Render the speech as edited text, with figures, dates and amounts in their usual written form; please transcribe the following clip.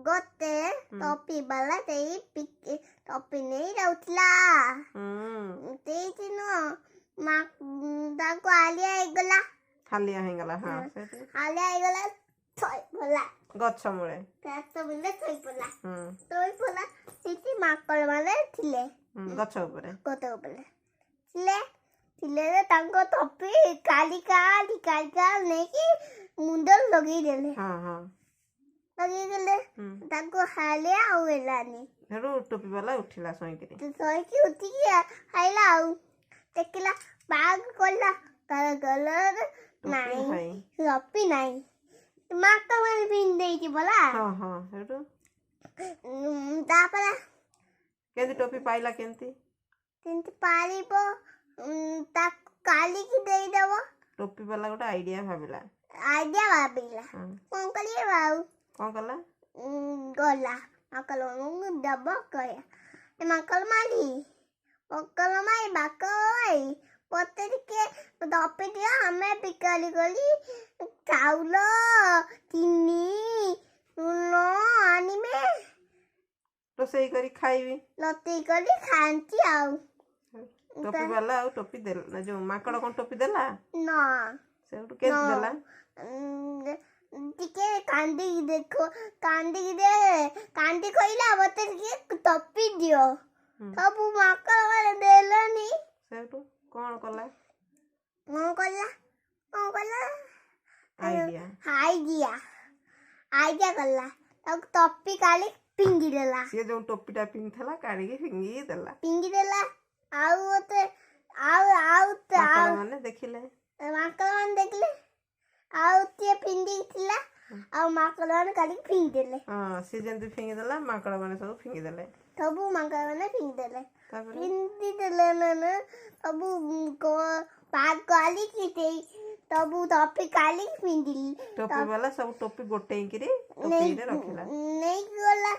ଗୋଟେ ଟୋପି ବାଲା ସେଇ ଟୋପି ନେଇ ଯାଉଥିଲା। ସେଇଠି ନୁହଁ, ତାକୁ ହାଲିଆ ହେଇଗଲା। ହାଲିଆ ହେଇଗଲା, ହଁ, ସେଇଠି। ହାଲିଆ ହେଇଗଲା, ଶୋଇପଡ଼ିଲା। ଗଛ ମୂଳେ। ଗଛ ମୂଳେ ଶୋଇପଡ଼ିଲା। ଶୋଇପଡ଼ିଲା, ସେଇଠି ମାଙ୍କଡ଼ ମାନେ ଥିଲେ। ଗଛ ଉପରେ। ଗଛ ଉପରେ ଥିଲେ। ଥିଲେ ଯେ ତାଙ୍କ ଟୋପି କାଲି କାଲି କାଲି କାଲି ନେଇକି ମୁଣ୍ଡରେ ଲଗେଇଦେଲେ। ହଁ ହଁ ଲଗେଇଦେଲେ। ତାକୁ ହାଲିଆ ଆଉ ହେଲାନି। ସେଠୁ ଟୋପି ବାଲା ଉଠିଲା ଶୋଇକିରି। ଶୋଇକି ଉଠିକି ଖାଇଲା ଆଉ ଦେଖିଲା, ବାଘ କଲା ତାର ଗଲରେ ଟୋପି ନାହିଁ। ନାହିଁ। ଟୋପି ନାହିଁ, ମାଙ୍କଡ଼ ମାନେ ପିନ୍ଧି ଦେଇଛି ବୋଲା। ହଁ ହଁ ସେଠୁ? ତାପରେ କେମିତି ଟୋପି ପାଇଲା, କେମିତି? କେମିତି ପାରିବ, ତାକୁ କାଲିକି ଦେଇଦବ। ଟୋପି ବାଲା ଗୋଟେ ଆଇଡିଆ ଭାବିଲା। ଆଇଡିଆ ଭାବିଲା। କଣ କରିବ ଆଉ? କଣ କଲା? ଗଲା ମାଙ୍କଡ଼ ମାନଙ୍କୁ ଦବ, କହିଲା, "ଏ ମାଙ୍କଡ଼ ମାରି, ମାଙ୍କଡ଼ ମାଇ, ମାଙ୍କଡ଼ ମାଇ, ମତେ ଟିକେ ଟୋପି ଦିଅ, ଆମେ ବିକାଳି ଗଲି ଚାଉଳ, ଚିନି, ଲୁଣ ଆଣିବେ।" ରୋଷେଇ କରି ଖାଇବି। ରୋଷେଇ କରି ଖାଆନ୍ତି ଆଉ। ଟୋପି ବାଲା ଆଉ ଟୋପି ଦେଲା, ଯୋଉ ମାଙ୍କଡ଼ କଣ ଟୋପି ଦେଲା? ନା। ସେଇଠୁ କେମିତି ଦେଲା? ଟିକେ କାନ୍ଦିକି ଦେଖ, କାନ୍ଦିକି ଦେ, କାନ୍ଦି କହିଲା, ମତେ ଟିକେ ଟୋପି ଦିଅ। ସବୁ ମାଙ୍କଡ଼ ମାନେ ଦେଲେନି। ସେଇଠୁ କଣ କଲା? କଣ କଲା, କଣ କଲା? ଆଇଡିଆ। ଆଇଡିଆ, ଆଇଡିଆ କଲା, ତାକୁ ଟୋପି କାଲି ଫିଙ୍ଗି ଦେଲା। ସିଏ ଯୋଉ ଟୋପିଟା ପିନ୍ଧିଥିଲା, କାଢିକି ଫିଙ୍ଗି ଦେଲା। ଫିଙ୍ଗି ଦେଲା ଆଉ ଗୋଟେ ଆଉ ଆଉ ମାଙ୍କଡ଼ ଆଉ ମାନେ ଦେଖିଲେ। ମାଙ୍କଡ଼ ମାନେ ଦେଖିଲେ ଆଉ କିଏ ପିନ୍ଧିକି ଥିଲା ଆଉ ମାଙ୍କଡ଼ ମାନେ କାଢିକି ଫିଙ୍ଗି ଦେଲେ। ହଁ, ସିଏ ଯେମିତି ଫିଙ୍ଗି ଦେଲା, ମାଙ୍କଡ଼ ମାନେ ସବୁ ଫିଙ୍ଗି ଦେଲେ। ସବୁ ମାଙ୍କଡ଼ ମାନେ ଫିଙ୍ଗି ଦେଲେ। ତାପରେ? ପିନ୍ଧି ଦେଲେ ନା ସବୁ କାଲିକି ଦେଇ ସବୁ ଟୋପି କାଲିକି ପିନ୍ଧିଲି। ଟୋପି ବାଲା ସବୁ ଟୋପି ଗୋଟେଇକିରି ଟୋପିରେ ରଖିଲା। ନେଇକି ଗଲା।